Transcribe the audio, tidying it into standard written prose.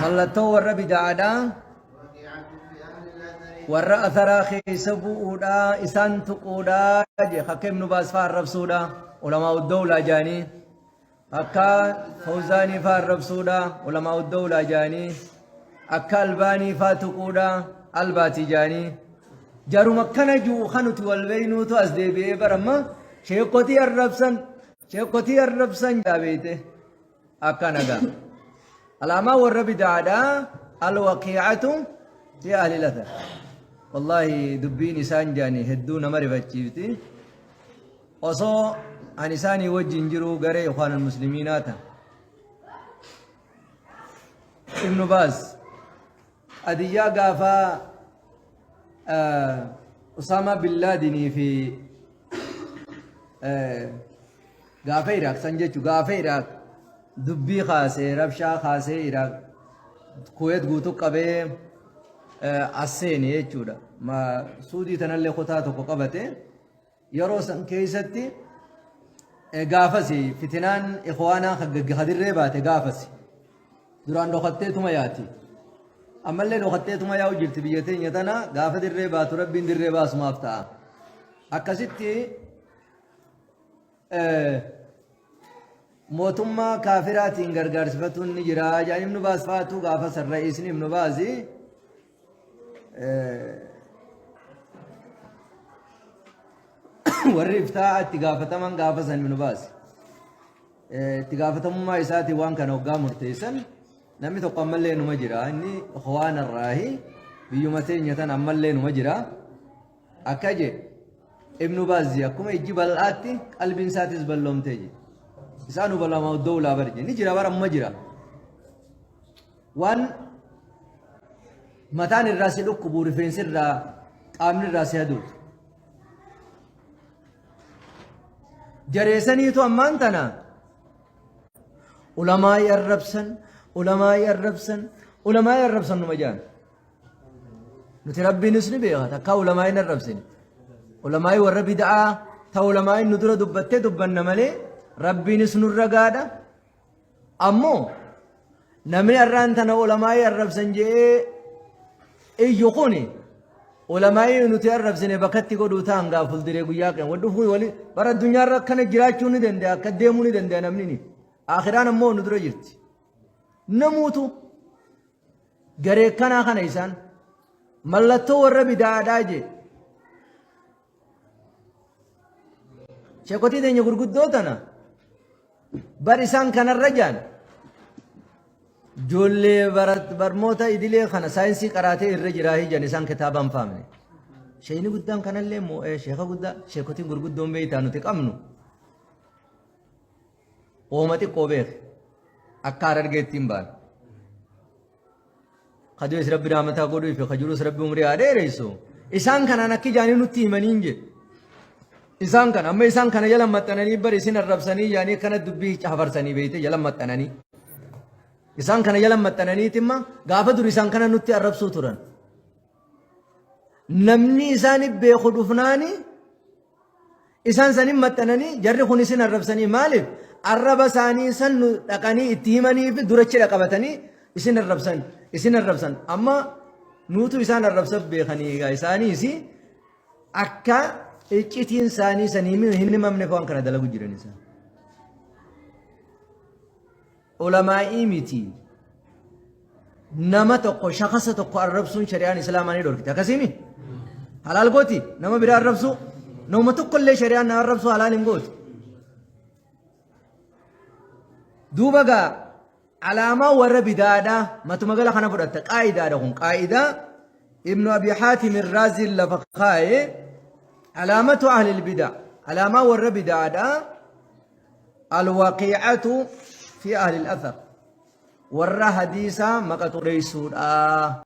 Mallattoo warra bida'aadhaa warra atharaa keessa bu'uudha isaan tuquudha je akka ibnu baas faa arrabsuudha ulamaa uddawlaa jaanii akka fawzaanii faa arrabsuudha ulamaa uddawlaa jaanii akka albaanii faa tuquudha albaatii jaanii jaruma akkana ju'u kan nuti wal beeynuutu as deebi'ee baramma sheekotii arrabsan sheekotii arrabsan jaa beeyte. Akkana gaa. Alaamaa warra bid'aadhaa alwaqiicatu fi ahli lathar. Wallaahi dubbiin isaan jaani hedduu nama rifachiifti. Osoo an isaanii wajjin jiruu garee ikhwaanul muslimiinaa ta. Ibnu Baaz qadiyyaa gaafaa Usaamaa bin Laadinii fi Gaafa Iraaq san jechu gaafa Iraaq dubbii kaasee rabshaa kaasee Iraaq Kuweet guutuu qabee as seene jechuudha. Suudii tanallee kutaa tokko qabate yeroo san keessatti gaafas fitinaan ikhwaanaa kadirree baate gaafas duraan dhokatteetuma yaati. Ammallee dhokatteetuma yaa'u jirti biyya teenya tana gaafa dirree baatu rabbiin dirree baasumaaf ta'a. Akkasitti mootummaa kaafiraatiin gargaarsifatuun ni jira. Jaan Ibnu Baaz fa'aatu gaafa san ra'iisni Ibnu Baazi warri iftaa itti gaafataman gaafa san Ibnu Baaz itti gaafatamummaa isaatiin waan kana hoggaa murteessan namni tokko ammallee numa jira inni ikhwaana irraahi biyyuma teenya tan ammallee numa jira akka jedhe Ibnu Baazzi akkuma ijji bal'aatti qalbiin isaatis bal'oomtee jira. Isaan ulama dawlaa bar ni jira bara amma jira. Waan mataan irraa si dhukkubu rifeensi irraa qaamni irraa si haduutu. Jareessaniitu ammaan tana ulamaa'ii arrabsan ulamaa'ii arrabsan ulamaa'ii arrabsan numa jaan. Nuti rabbiinis ni beeka takkaa ulamaa'iin arrabsine. Ulamaa'ii warra bida'aa ta ulamaa'iin nu dura dubbattee dubbanna malee rabbiinis nurra gaadha. Ammoo namni har'aan tana ulamaa'ii arrabsan je'ee iyyu kuni ulamaa'ii nuti arrabsine bakkatti godhuu ta'an gaa fuulduree guyyaa qiyam wal dhufuu wali bara addunyaarra akkana jiraachuu ni danda'a akka deemuu ni danda'a namni ni akiraan ammoo nu dura jirti. Namuutu Garee kanaa kana isaan mallattoo warra bida'aadhaa jee. Sheekotii teenya gurguddoo tana bar isaan kanarra jaan ijoollee barmoota idilee kana saayinsii qaraatee irra jiraa hijan isaan kitaaba hin faamne. Sheeyni guddaan kanallee moo'ee sheeka guddaa sheekotiin gurguddoon beeytaa nuti qabnu. Ooma xiqqoo beeke. Akka harargeetti hin baane. Kadu'es rabbi rahmataa godhuu fi kajurus rabbi umrii haa dheeressu. Isaan kanaan akki jaanii nutti himaniin jedhe. Isaan kana amma isaan kana jala maxxananii bar isin arrabsanii jaanii akkana dubbii hafarsanii beeyte jala maxxananii. Isaan kana jala maxxananiitimma gaafa dur isaan kana nutti arrabsuu turan. Namni isaani beeku dhufnaani Isaan sanin maxxananii jarri kun isin arrabsanii maaliif arraba isaanii san nu dhaqanii itti himanii fi durachi dhaqabatanii isin arrabsan isin arrabsan amma nuutu isaan arrabsaf beekanii egaa isaaniis akka iccitiin isaanii san hin himamne waan kana dalagu jiran isaan. Ulamaa'ii miti. Nama tokko shakasa tokko arrabsuun shari'aan islaamaa ni dhorkite. Akkasiimi? Halaal gooti nama biraa arrabsuu. Nama tokko illee shari'aan nama arrabsuu halaal hin gooti. Duuba gaa alaamaa warra bidaadhaa matuma gala kana fudhatta qaa'idaadha kun qaa'idaa ibnu abi haatim irraaziin lafa kaa'e alaamatu ahlil bidaa alaamaa warra bidaadhaa Alwaqiicatu fi ahlil athar warra hadiisaa maqa xureessuudha.